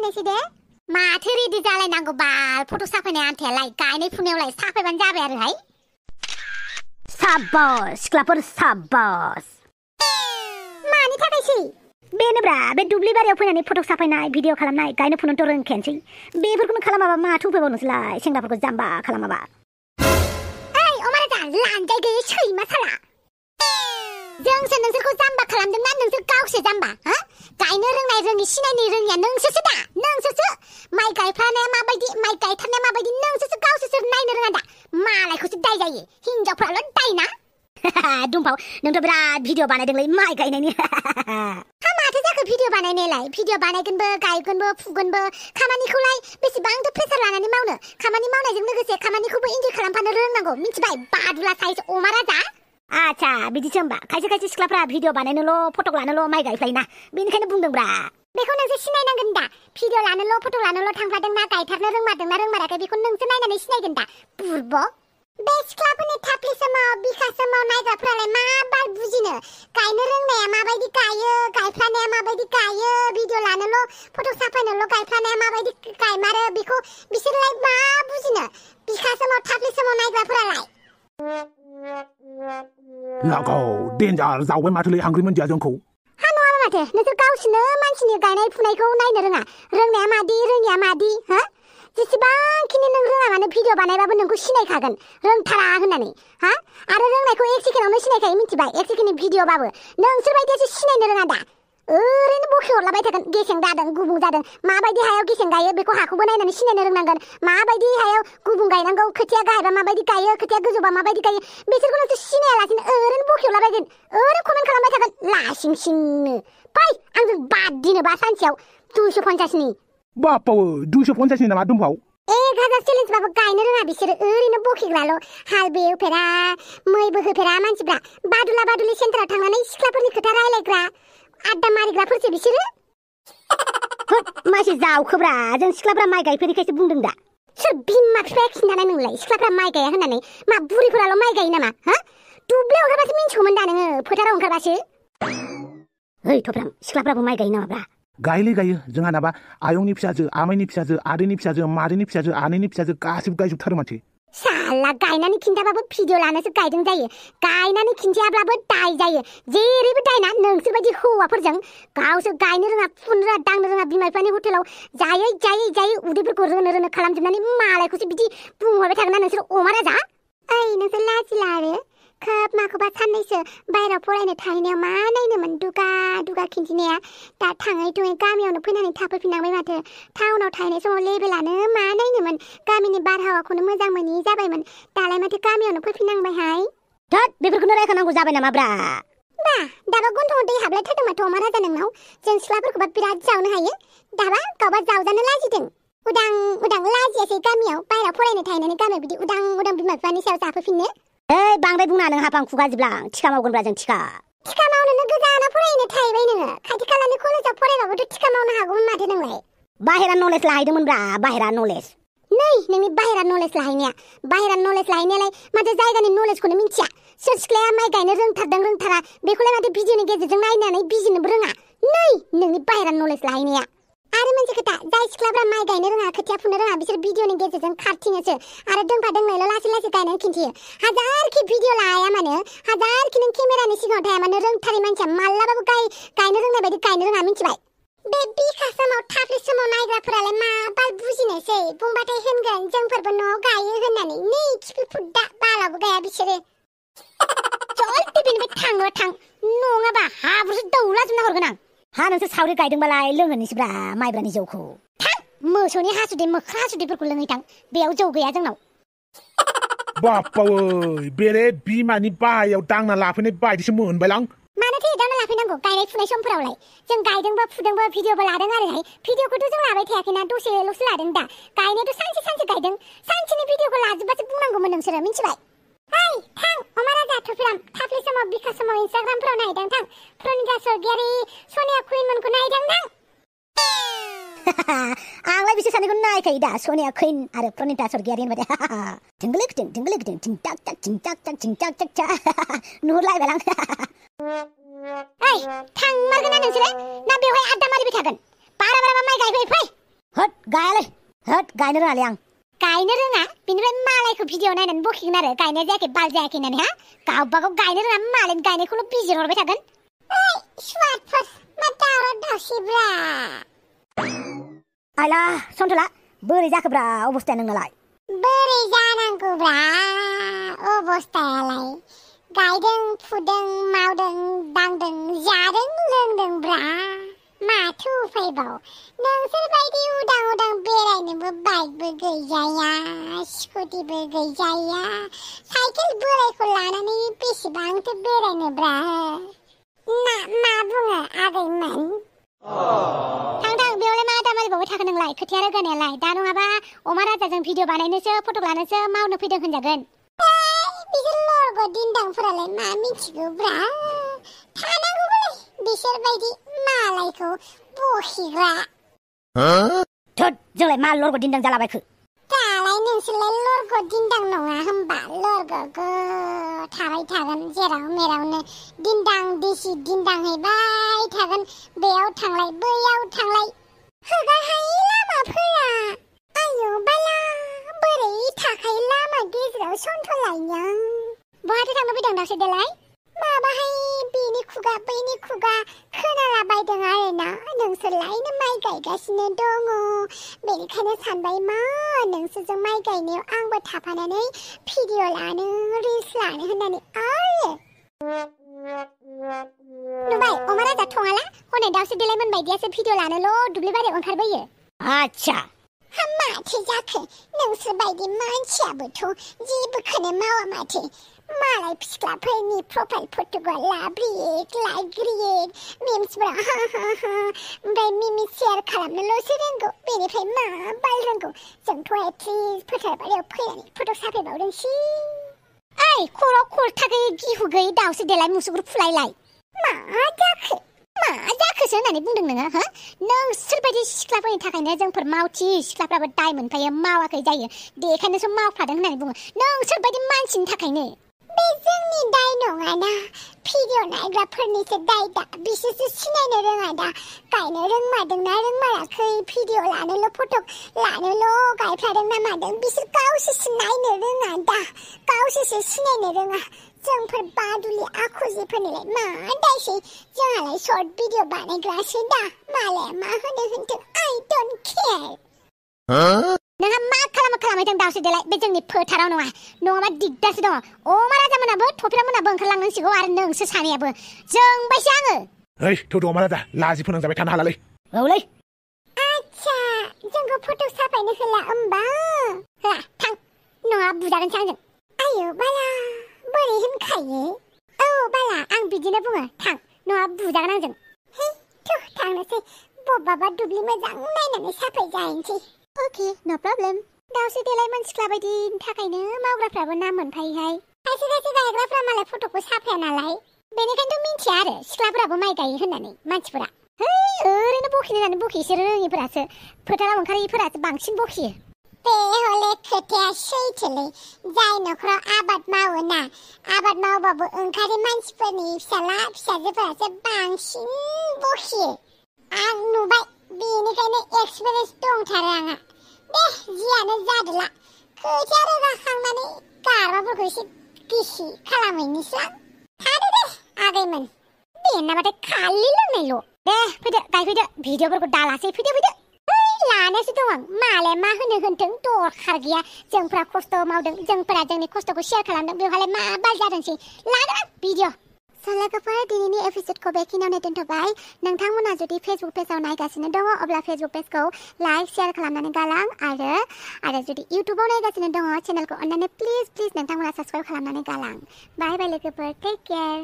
साफायनोसै दे माथो रेडि जालायनांगौ बाल फट' साफायनाय आन्थायालाय गायनाय फुनायावलाय साफायबानो जाबाय आरोहाय साबास सिख्लाफोर साबास मानि थाखायसै बेनोब्रा बे दुब्लि बारियाव फैनानै फट' साफायनाय भिडिअ खालामनाय गायनो फुनोथ' रोंखायानोसै बेफोरखौनो खालामाबा माथो उफायबावनोसैलाय सेंग्राफोरखौ जाम्बा खालामाबा ओइ अमाराजा लानजाय गैयै सैमा साला जोंसो नोंसोरखौ जाम्बा खालामदोंना नोंसोर गावसो जाम्बा हो गायनो रोंनाय रोङि सिनायनो रोङिया नोंसोरसो दा नोंसोरसो माइ गायफानाया माबायदि माइ गायथारनाया माबायदि नोंसोरसो गावसोर नायनो रोङा दा मालायखौसो दाय जायो हिनजावफ्राल' दायना दुमफाव नोंथ' बिराद भिडिअ बानायदोंलै माइ गायनायनि हा माथो जाखो भिडिअ बानायनायालाय भिडिअ बानायगोनबो गायगोनबो फुगोनबो खामानिखौलाय बेसेबांथो प्रेसार लानानै मावनो खामानि मावनायजों लोगोसे खामानिखौबो इन्जय खालामफानो रोंनांगौ मिथिबाय बादुला साइज अमा राजा आच्छा बिदिसो होमबा खायसे खायसे सिख्लाफ्रा भिडिअ बानायनोल' फट' लानोल' माइ गायफ्लायोना बेनिखायनो बुंदोंब्रा बेखौ नोंसोर सिनायनांगोन दा भिडिअ लानोल' फट' लानोल' थांफादोंना गायथारनो रोंमारदोंना रोंमाराखै बेखौ नोंसोर नायनानै सिनायगोन दा बुरबक बे सिख्लाफोरनि थाफ्लि समाव बिखा समाव नायग्राफोरालाय मा बाल बुजिनो गायनो रोंनाया माबायदि गायो गायफ्लानाया माबायदि गायो भिडिअ लानोल' फट' साफायनोल' गायफ्लानाया माबायदि गायमारो बेखौ बिसोरलाय मा बुजिनो बिखा समाव थाफ्लि समाव नायग्राफोरालाय लागाव डेन्जार जावबाय माथोलै हांग्रि मोनदिया जोंखौ हा नङाबा माथो नोंसोर गावसोरनो मानसिनि गायनाय फुनायखौ नायनो रोङा रोंनाया मादि रोङिया मादि हो जेसेबांखिनि नों रोङा मानो भिडिअ बानायबाबो नोंखौ सिनायखागोन रोंथारा होननानै हा आरो रोंनायखौ एक सेकेन्डावनो सिनायखायो मिथिबाय एक सेकेन्डनि भिडिअबाबो नोंसोर बायदियासो सिनायनो रोङा दा ओरैनो बखि हरलाबाय थागोन गेसें जादों गुबुं जादों माबायदि हायाव गेसें गायो बेखौ हाखौबो नायनानै सिनायनो रोंनांगोन माबायदि हायाव गुबुं गायनांगौ खोथिया गायबा माबायदि गायो खोथिया गोजौबा माबायदि गायो बिसोरखौ नोंसोर सिनायालासिनो ओरैनो बखि हरलाबायगोन ओरैनो कमेन्ट खालामबाय थागोन लासिं सिंनो फै आंजों बादिनोबा सानसेयाव 250नि बापाव 250नि नामा दुमफाव 1000 चेलेन्जबाबो गायनो रोङा बिसोरो ओरैनो बखिग्राल' हालबो एवफेरा मैबो होफेरा मानसिफ्रा बादुला बादुलि सेन्टाराव थांनानै सिख्लाफोरनि खोथा रायलायग्रा आड्डा मारिग्राफोरसो बिसोरो मासे जावखोब्रा जों सिख्लाफ्रा माइ गायफेरिखायसो बुंदों दा सोर बिमा बिफाया खिन्थानाय नोंलाय सिख्लाफ्रा माइ गाया होननानै मा बुरिफोराल' माइ गायो नामा हा दुब्लियाव ओंखारबासो मिन्थिगौमोन दा नोङो फोथाराव ओंखारबासो ओइ थफ्रां सिख्लाफ्राबो माइ गायो नामाब्रा गायलै गायो जोंहा नाबा आयंनि फिसाजो आमाइनि फिसाजो आदैनि फिसाजो मादैनि फिसाजो आनैनि फिसाजो गासिबो गायजोबथारो माथो साला गायनानै खिन्थाबाबो भिडिअ लानोसो गायदों जायो गायनानै खिन्थायाब्लाबो दाय जायो जेरैबो दायना नोंसोर बायदि हौवाफोरजों गावसोर गायनो रोङा फुनो रोङा दांनो रोङा बिमा बिफानि हटेलाव जायै जायै जायै उदैफोरखौ रोनो रोनो खालामजोबनानै मालायखौसो बिदि बुंहरबाय थागोन ना नोंसोर अमा राजा ओइ नोंसोर लाजिला आरो खोब माखौबा साननैसो बायहेरायाव फरायनो थाहैनायाव मा नायनोमोन दुगा दुगा खिन्थिनाया दा थाङै थुङै गामियावनो फैनानै थाफैफिननांबाय माथो टाउनाव थाहैनाय समाव लेबेलानो मा नायनोमोन गामिनि बारहावाखौनो मोजां मोनि जाबायमोन दालाय माथो गामियावनो फैफिननांबायहाय धत बेफोरखौनो रायखानांगौ जाबाय नामाब्रा बा दाबा गन्थङाव दै हाबलायथारदों माथो अमा राजा नोंनाव जों सिख्लाफोरखौबा बिराद जावनो हायो दाबा गावबा जावजानो लाजिदों उदां उदां लाजियासै गामियाव बायहेरायाव फरायनो थाहैनानै गामियाव बिदि उदां उदां बिमा बिफानि सायाव जाफैफिननो ओइ बांद्राय बुंना नों हाफां खुगा जिब्लां थिखा मावगोनब्रा जों थिखा मावनोनो गोजानाव फरायनो थाहैबाय नोङो खाथि खालानि कलेजाव फरायबाबोथ' थिखा मावनो हागौमोन माथो नोंलाय बाहेरा नलेज लाहैदोंमोनब्रा बाहेरा नलेज नै नोंनि बाहेरा नलेज लाहैनायालाय माथो जायगानि नलेजखौनो मिन्थिया सोर सिख्लाया माइ गायनो रोंथारदों रोंथारा बेखौलाय माथो भिडिअनि गेजेरजों नायनानै बिजिनोबो रोङा नै नोंनि बाहेरा नलेज लाहैनाया आरो मोनसे खोथा जाय सिख्लाफ्रा माइ गायनो रोङा खोथिया फुनो रोङा बिसोर भिडिअनि गेजेरजों खारथिङोसो आरो दोंफा दोंनैल' लासै लासै गायनानै खिन्थियो हाजारखि भिडिअ लाया मानो हाजारखि नों केमेरानि सिगाङाव थाया मानो रोंथारै मानसिया मालाबाबो गायनो रोंनाय बायदि गायनो रोङा मिथिबाय बे बिखा समाव थाफ्लि समाव नायग्राफोरालाय मा बाल बुजिनोसै बुंबाथाय होनगोन जोंफोरबो न'आव गायो होननानै नै खिफि फुद्दा बालावबो गाया बिसोरो जल्दि बेनिफ्राय थाङो थां नङाबा हाब्रुसो दौलाजोबना हरगोन आं हा नोंसोर सावरि गायदोंबालाय लोंहोनोसैब्रा माइब्रानि जौखौ थां मोसौनि हासुदै मोख्रा हासुदैफोरखौ लोङै थां बेयाव जौ गैया जोंनाव बापावै बेरे बिमानि बाहायाव दांना लाफैनाय बायदिसो मोनबायलां मानोथो दांना लाफैनांगौ गायनाय फुनाय समफोरावलाय जों गायदोंबो फुदोंबो भिडिअबो लादों आरोहाय भिडिअखौथ' जों लाबाय थायाखैना दसेल'सो लादों दा गायनायाथ' सानसे गायदों सानसेनि भिडिअखौ लाजोबबासो बुंनांगौमोन नोंसोरो मिथिबाय ओइ थां अमा राजा थुफ्राम थाफ्लि समाव बिखा समाव इन्स्टाग्रामफोराव नायदां थां प्रनिता सरगियारि सनिया कुइनमोनखौ नायदां थां आंलाय बिसोर सानैखौ नायखायो दा सनिया कुइन आरो प्रनिता सरगियारि होनबाथाय थिंगलिक थिं टाक टाक नुहुरलायबाय ओइ थांमारगोन ना नोंसोरो ना बेवहाय आड्डा मारिबाय थागोन बारा माइ गायफै फै होद गायालै होद गायनो रोङालै आं गायनो रोङा बिनिफ्राय मालायखौ भिडिअ नायनानै बखिगोन आरो गायनाय जायाखै बाल जायाखै होननानै हा गावबागाव गायनो रोङा मालायनि गायनायखौल' बिजिरहरबाय थागोन ओइ सुवादफोर मा दावराव दावसिब्रा आइला सन्थला बोरै जाखोब्रा अबस्थाया नोंनालाय बोरै जानांगौब्रा अबस्थायालाय गायदों फुदों मावदों दांदों जादों लोंदोंब्रा माथो उफायबाव नोंसोरबायदि उदां उदां बेरायनोबो बाइकबो गैजाया स्कुटिबो गैजाया साइकेल बोरायखौ लानानै बेसेबांथो बेरायनोब्रा मा बुङो आगैमोन थां बेयावलाय मा दामालिबावबाय थाखो नोंलाय खोथिया रोगानायालाय दा नङाबा अमा राजाजों भिडिअ बानायनोसो फट' लानोसो मावनो फैदों होनजागोन बिसोर लरग' दिन्दांफोरालाय मा मिथिगौब्रा थानांगौलै बिसोरबायदि मालायखौ बखिग्रा थोद जोंलाय मा लरग' दिन्दां जालाबायखो दालाय नोंसोरलाय लरग' दिन्दां नङा होमबा लरग' थाबाय थागोन जेराव मेरावनो दिन्दां दिसि दिन्दां हैबाय थागोन बेयाव थांलाय बैयाव थांलाय होगाहाय लामाफोरा आयौ बाला बोरै थाखाय लामा गेजेराव सन्थ'लायनो बहाथो थांनो फैदों दासो देलाय माबाहाय बेनि खुगा बैनि खुगा खोनालाबायदों आरोना नोंसोरलायनो माइ गायगासिनो दङ बेनिखायनो सानबाय मा नोंसोरजों माइ गायनायाव आंबो थाफानानै भिडिअ लानो रिल्स लानो होननानै आरो नुबाय अमा राजा थङाला हनै दावसो देलाय मोनबायदियासो भिडिअ लानोल' दुब्लि बारियाव ओंखारबोयो आच्छा माथो जाखो नोंसोरबायदि मानसियाबोथ' जेबोखौनो मावा माथो मालाय फिसाफोरनि प्रफाइल फट'खौ लाब्रिक लाइग्रिक मिम्सफोरा हा ओमफ्राय मिमि शेयार खालामनोल'सो रोंगौ बेनिफ्राय मा बाल रोंगौ जोंथ' एटलिस्ट फोथार बारियाव फैनानै फट' साफायबावदोंसि ओइ खर'आव खरथा गैयै गिहु गैयै दावसो देलाय मुसुगुर फुलायलाय मा जाखोसो होननानै बुंदों नोङो हो नोंसोरबायदि सिख्लाफोरनि थाखायनो जोंफोर मावथि सिख्लाफ्राबो दाय मोनफायो मावाखै जायो बेखायनोसो मावफादों होननानै बुङो नोंसोरबायदि मानसिनि थाखायनो बे जोंनि दाय नङाना भिडिअ नायग्राफोरनिसो दाय दा बिसोरसो सिनायनो रोङा दा गायनो रोंमारदोंना रोंमाराखै भिडिअ लानोल' फट' लानोल' गायफ्लादों ना मादों बिसोर गावसोरसो नायनो रोङा दा गावसोरसो सिनायनो रोङा जोंफोर बादुलि आखुजिफोरनिलाय मा दायसै जोंहालाय सर्ट भिडिअ बानायग्रासो दा मालाया मा होनो होनथों आइ डन्ट केयार नोंहा मा खालामैदों दावसो देलाय बे जोंनि फोथाराव नङा नङाबा दिगदारसो दङ अमा राजामोनाबो थफिरामोनाबो ओंखारलांनांसिगौ आरो नोंसो सानैयाबो जोंबायसो आङो ओइ थौदो अमा राजा लाजि फोनांजाबाय थानो हालालै औलै आच्छा जोंखौ फट' साफायनो होला होमबा होआ थां नङा बुजागोनसो आंजों आयौ बाला बोरै होनखायो औ बाला आं बिदिनो बुङो थां नङा बुजागोन आंजों है थु थांनोसै बबेबा दुब्लि मोजां नायनानै साफाय जाहैनोसै अके नो प्रब्लेम दावसो देलायमोन सिख्ला बायदिनि थाखायनो मावग्राफ्राबो नाम मोनफायोहाय खायसे गायग्राफ्रा मालाय फट'खौ साफाया नालाय बेनिखायनोथ' मिन्थिया आरो सिख्लाफोराबो माइ गायो होननानै मानसिफोरा है ओरैनो बखिनो होननानै बखियोसो रोङिफोरासो फोथाराव ओंखारैफोरासो बांसिन बखियो बे हले खोथाया सैथोलै जाय न'खराव आबाद मावोना आबाद मावबाबो ओंखारै मानसिफोरनि फिसाला फिसाजोफोरासो बांसिन बखियो आं नुबाय बेनिखायनो एक्सपिरियेन्स दंथारो आंहा दे जियानो जादोला खोथिया रोगाखांनानै गारबाफोरखौ एसे गिसि खालामहैनोसै थादो दे आगैमोन बेनाबाथाय खालि लोंनायल' दे फैदो गायफैदो भिडिअफोरखौ दालासै फैदो लानोसो दं आं मालाय मा होनो होनथों दरखार गैया जोंफोरा खस्थ' मावदों जोंफोरा जोंनि खस्थ'खौ शेयार खालामदों बेवहाय मा बाल जादोंसै लागोन आं भिडिअ लोगोफोर दिनैनि एपिसडखौ बेखिनियावनो दोनथ'बाय नोंथांमोना जुदि फेसबुक पेजाव नायगासिनो दङ अब्ला फेसबुक पेजखौ लाइक शेयार खालामनानै गालां आरो जुदि इउटुबाव नायगासिनो दङ चेनेलखौ अन्नानै प्लिज नोंथांमोना साबस्क्राइब खालामनानै गालां बाय लोगोफोर टेक केयार